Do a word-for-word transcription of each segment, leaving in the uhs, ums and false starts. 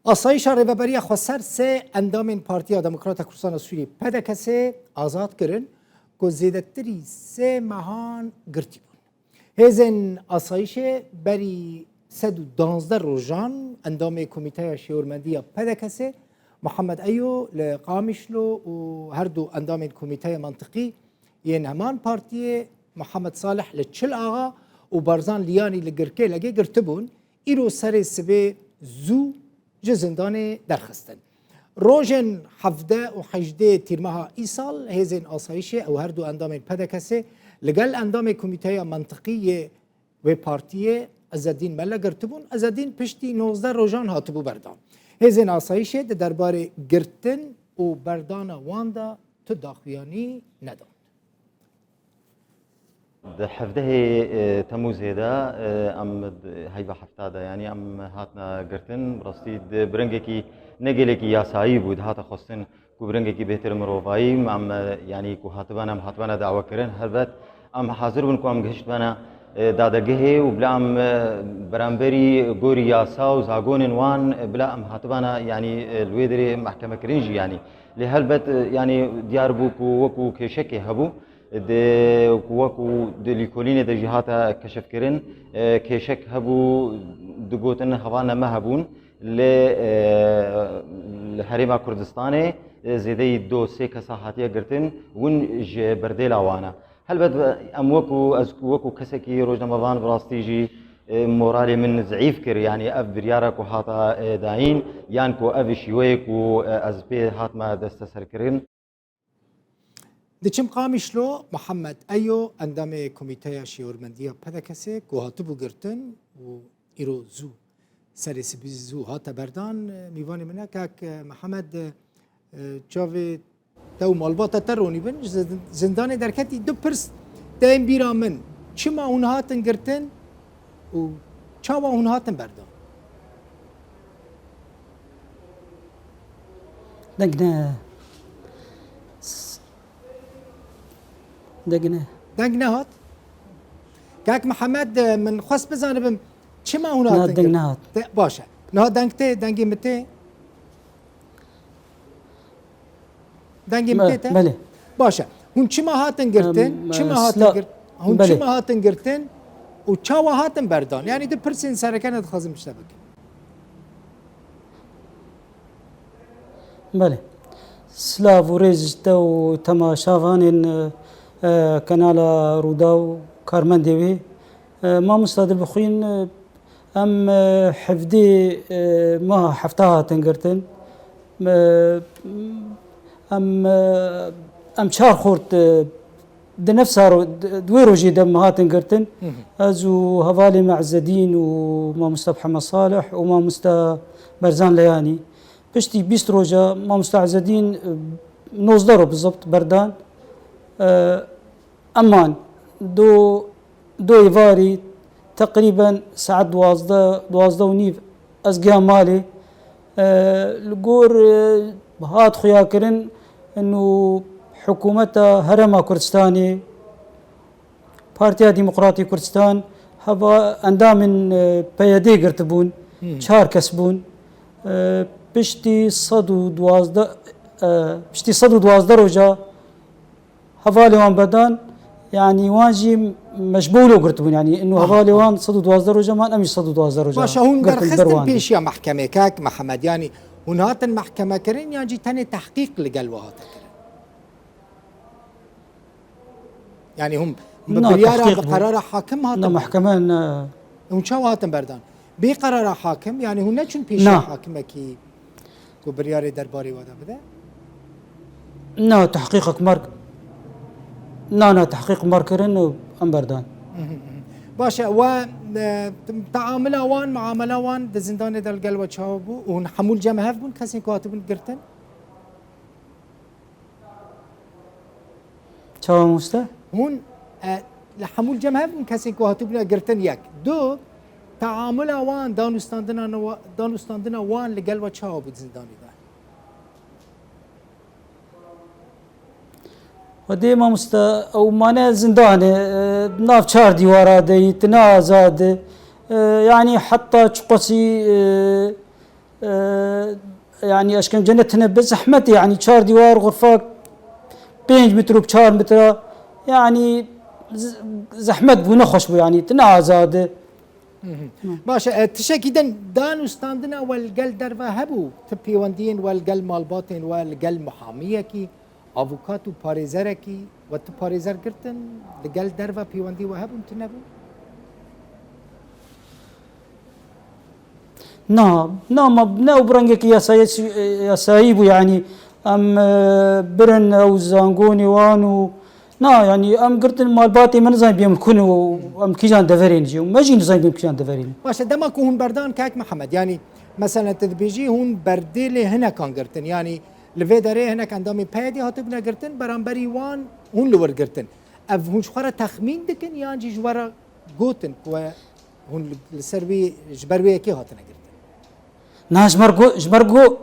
Asayîşa Rêveberiya Xweser sê endamên Partiya Demokrata Kurdistana Sûriyê, P D K S'ê, azad kirin ku zêdetirî sê mehan girtî bûn. Hêzên asayîşê berî sed û duwazdeh rojan endamê Komîteya Şêwirmendiya P D K S'ê, Muhammed Eyo li Qamişlo û her du endamên Komîteya Mantiqî yên heman partiyê, Muhammed Salih li Çil Axa û Barzan Liyanî li Girkêlegê girtibûn. Îro serê sibê zû ji zindanê derxistin. Rojên hevdeh û hejdeh tîrmeha îsal hêzên asayîşê ew her du endamên P D K S'ê li gel endamê Komîteya Mantiqî yê wê partiyê Ezedîn Mele girtibûn. Ezedîn piştî nozdeh rojan hatibû berdan. Hêzên asayîşê di derbarê girtin û berdana wan de tu daxuyanî nedan. Di hevdehê, e, Temûzê de, e, em di heyva hefta de, yanî em hatine girtin. Bi rastî di bi rengekî ne gelekî yasayî bû, dihate xwestin ku bi rengekî bêhtir mirovayî, em, e, yanî ku hatibana, em hatibana dawekirin. Helbet em hazir bûn ku em gihiştibana, e, dadegehê û bila em, e, beramberî gorî yasa û zagonên wan, e, bila em hatibana, yanî, e, li wê derê mehkemekirin jî, yanî. Lê helbet, e, yanî diyar bû ku wekû kêşekê hebû. Di, ku wekû di lîkolînê de jî hate keşifkirin, e, kêşek hebû, digotin hevalne me hebûn, lê, e, li Herêma Kurdistanê, e, zêdeyî do sê kesa hatiye girtin, win ji berdêla wan e. Helbet, e, em wekû, ez wekû kesekî rojnamevan bi rastî jî, e, moralê min zîf kir, yanî ev biryara ku hata, e, dayîn, yan ku ev şîweyê ku, e, ez pê hatime desteserkirin. Diçim Qamişlo, Mihemed Eyo, endamê Komîteya Şêwirmendiya P D K S'ê ku hatibû girtin û îro zû serê sibî zû hate berdan, mîvanê min e. Kak Mihemed, e, çavê te û malbata te ronî bin, ji zin-, zindanê derketî, du pirs teyên bîra min. Çima hûn hatin girtin û çawa hûn hatin berdan? Deng ne. S-, deng ne. Deng nehat? Kak Mihemed, min xwest bizanibim, çima hûn Na, hatin deng girtin? Nehat. Te, baş e. Niha deng tê, dengê min tê? Dengê min Be-, tê te? Belê. Baş e. Hûn çima hatin girtin? Em, Çima e, hatin sila-, girt-, hûn belê. Çima hatin girtin? Û çawa hatin berdan? Yanî du pirsên sereke ne dixwazim ji te bikim. Belê. Silav û rêz ji te û temaşavanên, e, e, kanala Rûdaw û karmendê wê. E, mamosta Dilbixwîn, e, em, e, hevdê, e, meha hefta hatin girtin. E, em, e, em çar xort, e, Di nefsa ro-, di, di wê rojê de min hatin girtin. Hı hı. Ez û hevalê me Ezedîn û mamosta Mihemed Salih û mamosta Berzan Leyanî. Piştî bîst roja mamosta Ezedîn, e, nozdeh roj bizibt berdan. E, eman do, do êvarî teqrîben saet duwazdeh, duwazdeh û nîv ez giha malê. E, li gor, e, hat xuyakirin û hikûmeta Herêma Kurdistanê, Partiya Demokratî Kurdistan, heva endamên, e, P Y D girtibûn, Hmm. çar kes bûn. E, piştî sed û duwazdeh, e, piştî sed û duwazdeh roja hevalê wan berdan, yanî wan jî mecbûlo girtibûn, yanî inu Aha, hevalê aha. wan sed û duwazdeh roja man, em jî sed û duwazdeh roja Baş e, hûn girtin derxistin ber wan de. Pêşiya mehkemê, kak Mihemed, yanî hûn hatin mehkeme kirin yan jî tenê tehqîq li gel we hate kirin? Yanî hûn bi Na, biryara, tehqîq bi bû. Qerara hakim hatin Na, berdan? Mehkeme ne. Hûn çawa hatin berdan? Bê qerara hakim, yanî hûn neçûn pêşiya Na. hakimekî ku biryarê derbarê we de bide? Na, tehqîqek mer-, na, na, tehqîq mer kirin û em berdan. Mhm, mhm. Baş e, we, e, teamila wan, muamela wan di zindanê de li gel we çawa bû? Û hûn hemû li cem hev bûn, kesên ku hatibûn girtin? Çawa mamoste? Hûn, e, li hemû li cem hev bûn kesên ku hatibûne girtin yek. Du, teamula wan, danûstandina ne wa-, danûstandina wan li gel we çawa bû di zindanê de? Xwedê mamoste, ew mane zindanê, e, nav çar dîwara de yî, tine azad e. E, yanî heta çiqasî, e, Ee, yani eşkence ne tine bi zehmet, yani çar dîwar, xurfa pênc metre bi çar metre, yani z-, zehmet bû, ne xweş bû, yani tu ne azad î. Baş e, tişekî din danûstandina we li gel derve hebû? Ti pêwendiyên we li gel malbatên we, li gel mihamiyekî, avokat û parêzerekî we, ti parêzer girtin, li gel derve pêwendî we hebûn, ti nebûn? Na, na, ma ne ew bi rengekî yasayê, yasayî bû, yani em e, birin ew zangonê wan û na, yani em girtin malbatê me, nizanî bêm kun û em kîjan deverên jî û me jî nizanî bêm kîjan deverên. Baş e, dema ku hûn berdan kek Mihemed, yani mesela tu dibêjî hûn berdêlê hinekan girtin, yani li vê derê hinek endamê P Y D'ê hatibûne girtin, beramberî wan hûn li wir girtin. Ev hûn ji xwe re texmîn dikin yan jî ji we re gotin ku we hûn li, li ser wî, ji ber wê yekê hatine girtin? Na, ji ber ku, ji ber ku,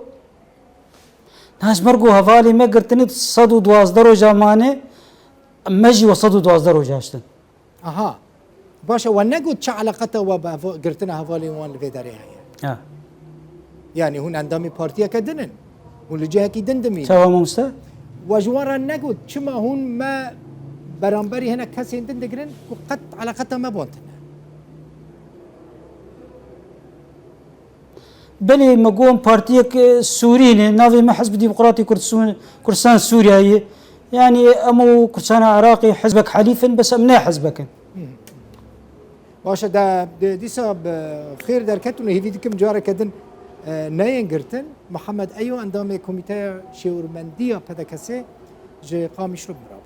na, ji ber ku hevalê me girtinê sed û duwazdeh roja mane, me jî we sed û duwazdeh roja hiştin. Aha. Baş e, we negot çi eleqeta we bi heva-, girtina hevalên wan li vê derê heye? Ha. Yani hûn endamê partiyeke din in. Hûn li cihekî din dimînin. Çawa mamoste? We ji wan re negot çima hûn me beramberî hinek kesên din digirin ku qet eleqeta me bi wan tune? Belê, me got em partiyek, e, Sûrî ne, navê me Hizb Demokratî Kurdistan, Kurdistan Sûriyeyê. Yani em û Kurdistana Iraqê hizbek helîf in, bes em ne hizbek in. Baş e, de, de, dîsa bi xêr derketin û hêvî dikim careke din, e, neyên girtin. Mihemed Eyo, endamê Komîteya Şêwirmendiya P D K S'ê ji Qamişlo bi me re bû.